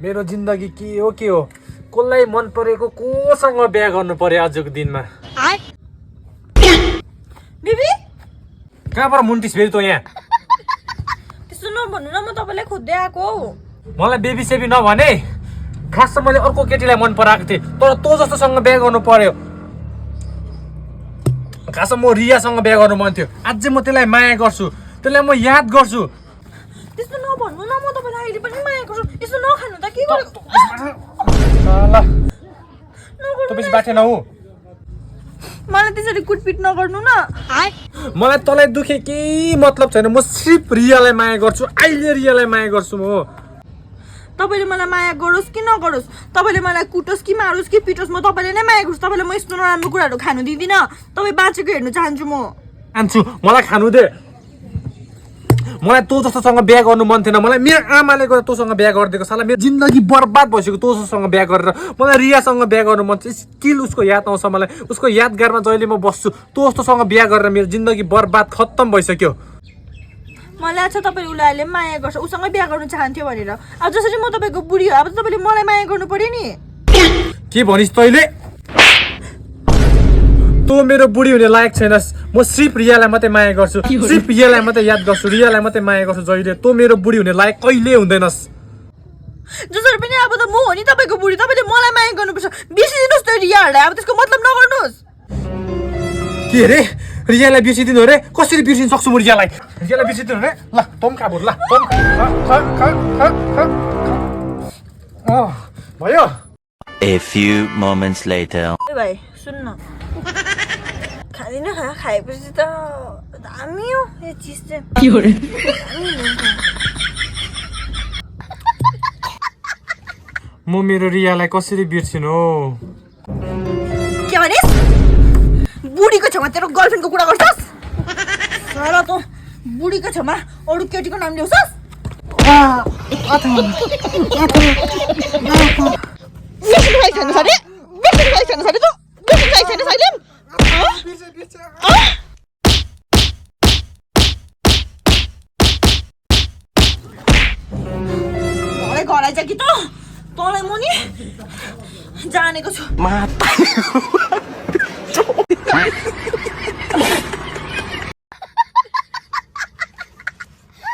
मेरो जिन्दगी के हो कसलाई मन परेको कोसँग बिहे गर्नु पर्यो आजको दिनमा बेबी कहाँबाट मुन्टिस फेरि तँ यहाँ त्यसो नभन्नु न म तपाईलाई खोज्दै आएको हौ मलाई बेबी सेबी नभने खास त मैले अर्को केटीलाई मन पराएको थिएँ तर तँ जस्तोसँग बिहे गर्नु पर्यो खास म रियासँग बिहे गर्नु मन थियो अझै म त्यसलाई माया गर्छु त्यसलाई म याद गर्छु त्यस्तो नभन्नु न म तपाईलाई अहिले पनि माया गर्छु यसो नखानु त के गर्नु ल तँ बेसी बाठे नहु मलाई त्यसरी कुटपिट नगर्नु न मलाई तँलाई दुखे केही मतलब छैन म सिर्फ रियालाई माया गर्छु अहिले रियालाई माया गर्छु म तपाईले मलाई माया गरोस् कि नगरोस् तपाईले मलाई कुटोस् कि मारोस् कि पिटोस् म तपाईले नै माया गर्छु तपाईले म यस्तो नराम्रो कुराहरू खानु दिदिन तपाई बाँचेको हेर्नु चाहन्छु म आन्छु मलाई खानु दे मलाई तँ जस्तोसँग बिहे गर्नु मन थिएन मलाई मेरो आमाले गर्दा तँसँग बिहे गरिदिएको साला मेरो जिन्दगी बर्बाद भइसक्यो तँसँग बिहे गरेर मलाई रियासँग बिहे गर्नु मन छ स्टिल उसको याद आउँछ मलाई उसको यादगारमा जहिले म बस्छु तँ जस्तोसँग बिहे गरेर मेरो जिन्दगी बर्बाद खत्तम भइसक्यो मलाई लाग्छ तपाईले उसलाई अहिले माया गर्छ उसँग बिहे गर्न चाहन्थ्यो भनेर अब जसरी म तपाईको बुढी हो अब त तपाईले मलाई माया गर्नु पर्यो नि के भनिस् तैँले तँ मेरो बुढी हुने लायक छैनस् म सिर्फ रियालाई मात्रै माया गर्छु सिर्फ रियालाई मात्रै याद गर्छु रियालाई मात्रै माया गर्छु जहिले तँ मेरो बुढी हुने लायक कहिले हुँदैनस् जसरी पनि अब त म हो नि तपाईको बुढी तपाईले मलाई माया गर्नुपर्छ बिर्सिदिनुस् त रियाहरूलाई अब त्यसको मतलब नगर्नुहोस् के रे रियालाई बिर्सिदिनु रे कसरी बिर्सिन सक्छु म रियालाई बिर्सिदिनु रे ल तँ खा बुढ ल भयो A few moments later. ए भाइ सुन्न खादिन खाएपछि त दामी हो यो चिज चाहिँ म मेरो रियालाई कसरी बिर्सिनु के भनिस् बुढीको छेउमा तेरो गर्लफ्रेन्डको कुरा गर्छस् साला त बुढीको छेउमा अरू केटीको नाम ल्याउँछस् मलाई घर आइज कि त तँलाई म नि जानेको छु